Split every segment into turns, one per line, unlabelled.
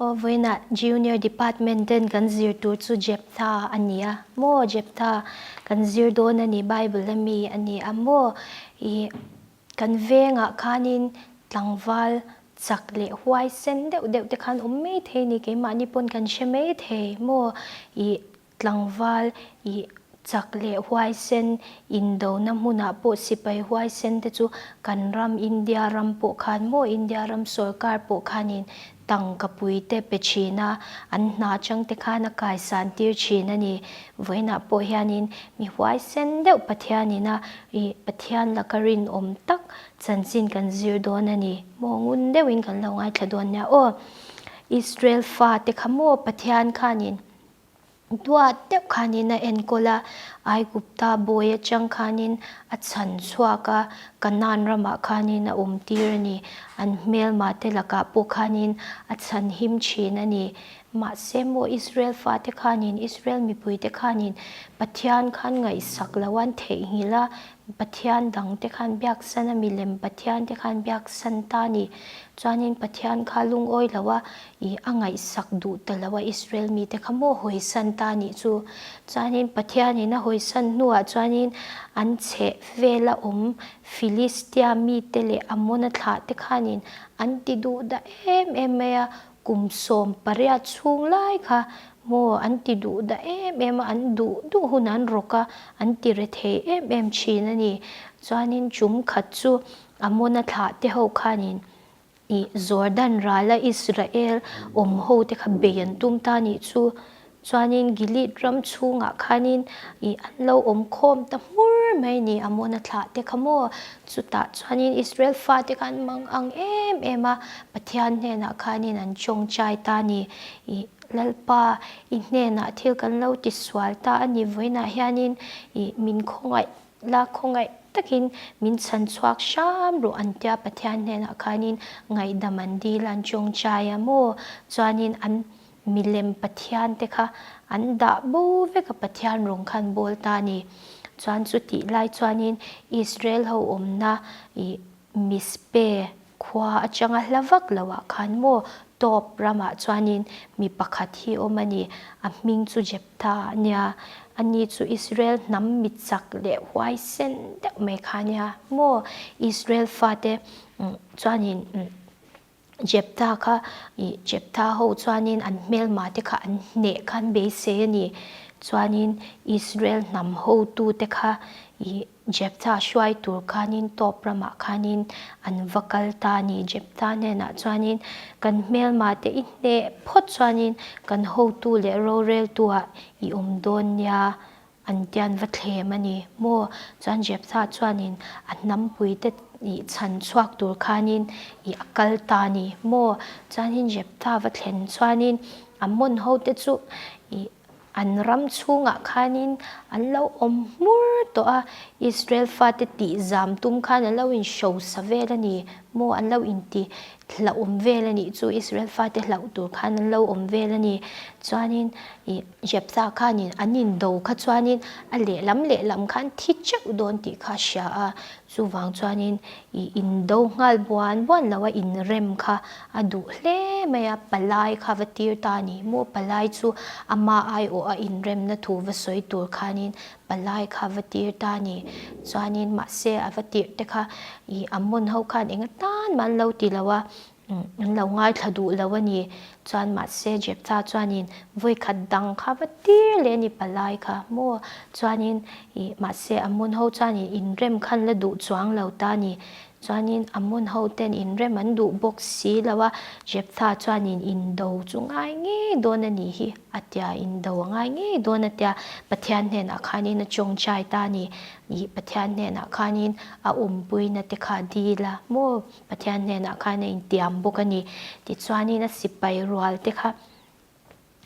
Aw vawiinah Junior Department ten kan zir tur chu Jeptha a ni a maw? Jeptha kan zir dawn a ni, Bible a mi a ni a maw? Ih kan vengah khanin tlangval chak leh huaisen deuh deuh te khan awm mai thei a ni, keimahni pawn kan hre mai thei maw? Ih Tlangval i chak leh huaisen indona hmunah pawh sipai huaisen te chu kan ram India ram pawh khan maw India ram sorkar pawh khanin tangka pui te pe thin a, an hna chang te khan a kaisan tir thin a ni. Vawiinah pawh hianin mi huaisen deuh Pathianina i Pathian laka rinawm tak chanchin kan zir dawn a ni. Maw ngun deuhin kan lo ngaithla dawn nia aw. Israel fate kha maw Pathian khanin Duat deuh khanin a enkawl a, Aigupta bawi atang khanin a chhan chhuak a, Kanaan ramah khanin a awm tir a ni. An hmelma te lakah pawh khanin a chhan him thin a ni. Mahse maw Israel fate khanin, Israel mipuite khanin Pathian khan ngaihsak lo an theihnghilh a, Pathian dang te khan biaksan a, milem Pathian te khan biaksan ta a ni. Chuanin Pathian kha lungawi lo a, I a ngaihsak duh ta lo a Israel mite kha maw hawisan ta nih chu. Chuanin Pathianin a hawisan hnuah chuanin an chheh vela awm Philistia mite leh Amona thlah te khanin an ti duh dah em em mai a, kum 18 chhung lai kha maw an ti duh dah em em a, an duh duh hun an rawk a, an ti re thei em em thin a ni. Chuanin chum khat chu Amona thlah te ho khanin I Jordan rala Israel awm ho te kha bei an tum ta nih chu. Chuanin Gilead ram chhungah khanin i an lo awm khawm ta hmur mai ni Amona thlah te kha maw. Chutah chuanin Israel fate kha an mang ang em em a, Pathian hnenah khanin an tawngtai ta ni. I Lalpa, i hnenah thil kan lo tisual ta a ni vawiinah hianin i min khawngaih La khawngaih takin min chhan chhuak hram rawh an tia Pathian hnenah khanin ngaihdam an dil an tawngtai a maw? Chuanin an milem Pathian te kha an dah bo vek a Pathian rawng khan bawl ta a ni. Chuan chutih lai chuanin Israel ho awmna ih Mizpe khua atanga hla vak lo ah khan maw Tob ramah chuanin mi pakhat hi awm a ni, a hming chu Jeptha a nia, ani chu Israel hnam mi chak leh huaisen deuh mai kha a nia maw Israel fate chuanin Jeptha kha ih Jeptha ho chuanin an hmelma te kha an hneh khan beisei a ni, chuanin Israel hnam hotute kha ih Jeptha hruai tur khanin tawp ramah khanin an va kal ta a ni. Jeptha hnenah chuanin kan hmelma te i hneh phawt chuanin kan hotu leh roreltuah i awm dawn nia an tia an va thlem a ni maw? Chuan Jeptha chuanin a hnampui te ih chhan chhuak tur khanin ih a kal ta a ni maw? Chuanin Jeptha va thlen chuanin Ammon hote chu ih An ram chhungah khanin an lo awm hmur tawh a, Israel fate tih zam tum khan an lo inhrosa vel a ni maw, an lo inti hlauhawm vel a nih chu, Israel fate hlauh tur khan an lo awm vel a ni. Chuanin ih Jeptha khanin an indo kha chuanin a lehlam lehlam khan thi teuh dawn tih kha a hria a, Chuvang chuanin i indo nghal buan buan lo a inrem kha a duh hle mai a, palai kha va tir ta a ni maw? Palai chu ama aiawh a inremna thu va sawi tur khanin palai kha va tir ta a ni. Chuanin mahse a va tirh te kha i Ammon ho khan eng atan mah an lo ti lo a, An lo ngaithla duh lo a ni. Chuan mahse Jeptha chuanin vawikhat dang kha va tir leh a ni palai kha maw? Chuanin ih mahse Ammon ho chuanin inrem khan la duh chuang lo ta a ni. Chuanin Ammon ho ten inrem an duh bawk si lo a, Jeptha chuanin indo chu ngai ngei dawn a nih hi a tia, indo a ngai ngei dawn a tia Pathian hnenah khanin a tawngtai ta a ni. Ih Pathian hnenah khanin a awmpuina te kha dil a maw? Pathian hnenah khan a intiam bawk a ni. Tichuanin a sipai rual te kha,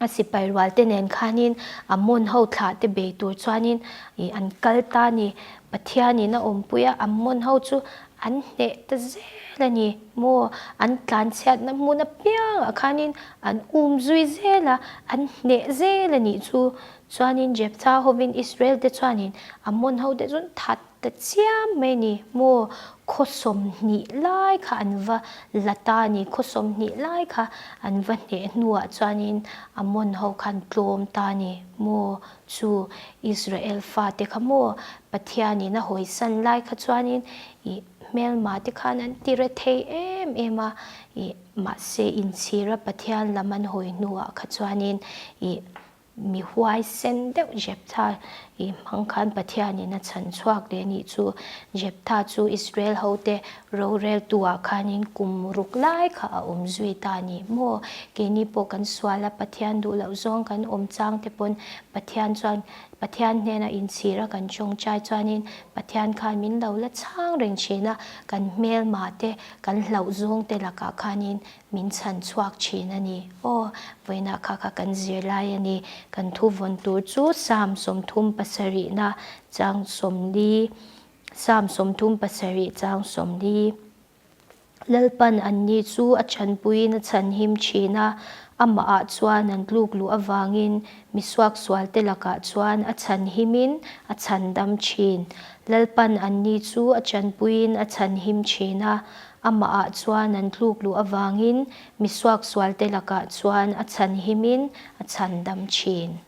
a sipai rual te nen khanin Ammon ho thlah te bei tur chuanin ih an kal ta a ni. Pathianin a awmpui a, Ammon ho chu an hneh ta zel a ni maw? An tlanchhiatna hmun apiangah khanin an um zui zel a, an hneh zel a nih chu. Chuanin Jephtha hovin Israel te chuanin Ammon ho te chu an that ta chiam mai ni maw? Khaw 20 lai kha an va la ta a ni. Khaw 20 lai kha an va hneh hnuah chuanin Ammon ho khan tlawm ta a ni. Maw chu Israel fate kha maw Pathianin a hawisan lai kha chuanin ih hmelma te khan an ti re thei em em a, ih mahse inchhira Pathian lam an hawi hnuah kha chuanin ih Mi huaisen deuh Jeptha i hmang khan Pathianin a chhan chhuak leh anih chu. Jeptha chu Israel hote roreltu-ah khanin kum ruk lai kha a awm zui ta a ni maw? Keini pawh kan sual a, Pathian duh loh zawng kan awm chang te pawn Pathian chuan Pathian hnena inchhir a kan tawngtai chuanin Pathian khan min lo la chhang reng thin a, kan hmelma te, kan hlauh zawng te lakah khanin Min chhan chhuak thin a ni. Aw, vawiinah kha kha kan zir lai a ni. Kan thu vawn tur chu Psalm 37na chang 40, Psalm 37 chang 40. Lalpan anni chu a chhanpuiin a chhanhim thin a, amahah chuan an tluk luh avangin mi suaksualte lakah chuan a chhanhimin a chhandam thin. Lalpan anni chu a chanpuiin a chhanhim thin a, Amahah chuan an tluk luh avangin mi suaksualte lakah chuan a chhanhimin a chhandam thin.